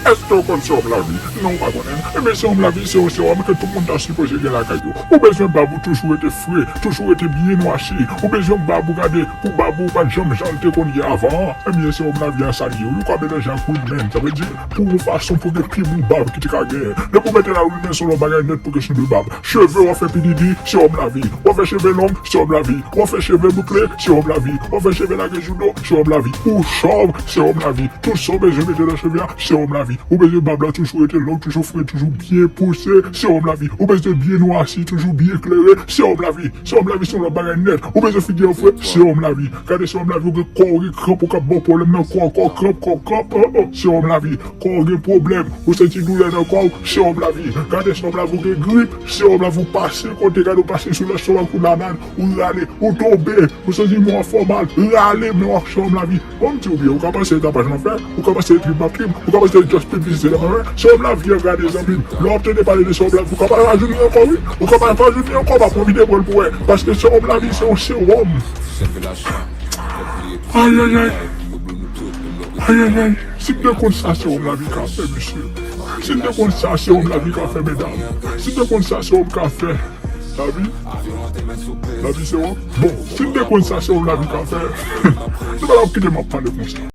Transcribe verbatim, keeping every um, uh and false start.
Èske w konn sewòm lavi? Non, ou pa konnen. Ebyen, sewòm lavi se yon sewòm ke tout moun ta sipoze gen lakay yo. Ou bezwen bab ou toujou rete fre, toujou rete byen nwachi. Ou bezwen bab ou gade, pou bab ou pa t janm jan l te konn ye avan. Ebyen, sewòm lavi a sa l ye. Ou ka melanje ak rimèn. Sa vle di, pou yon fason pou gen pi bon bab ki te ka genyen. Depi w mete la rimèn se yon lòt bagay nèt pou kesyon de bab. Cheve w ap fè pi didi, sewòm lavi. W ap fè cheve long, sewòm lavi. W ap fè cheve boukle, sewòm lavi. W ap fè cheve lage joudo, sewòm lavi. Ou chòv, sewòm lavi. Tout sa w bezwen mete nan cheve a, sewòm lavi. Ou bezwen bab la toujou rete long, toujou fre, toujou byen pouse, sewòm lavi. Ou bezwen byen nwasi, toujou byen klere, sewòm lavi. Sewòm lavi se yon lòt bagay nèt. Ou bezwen figi an fre, sewòm lavi. Gade sewòm lavi, ou gen kò, ou gen kranp, ou k ap ba w pwoblèm nan kò, kò, kranp, kò, kranp, oh, oh, sewòm lavi. Kò w gen pwoblèm, ou santi doulè nan kò w, sewòm lavi. Gade sewòm lavi, ou gen grip, sewòm lavi, ou pase kote, gade ou pase sou lèstomak ou, lanad, ou rale, ou tonbe, ou santi men w ap fè w mal, rale men w, sewòm lavi. Bon, m di w byen, ou ka panse e tapaj m ap fè, ou ka panse e trip m ap trip, ou ka panse e just publicity m ap fè. Sewòm lavi an, gade zanmi m, lè w ap tande pale de sewòm lavi, ou ka pa rajoute ankò, wi. Ou ka pa rajoute ankò, m ap pwofite pran l pou wè. Paske sewòm lavi se yon sewòm. Ayayay. Ayayay. Si m te konn sa sewòm lavi ka fè, mesye. Si m te konn sa sewòm lavi ka fè, medam. Si m te konn sa sewòm ka fè. Lavi? Lavi sewòm? Bon, si m te konn sa sewòm lavi ka fè. Se pa la kite m ap pale konsa.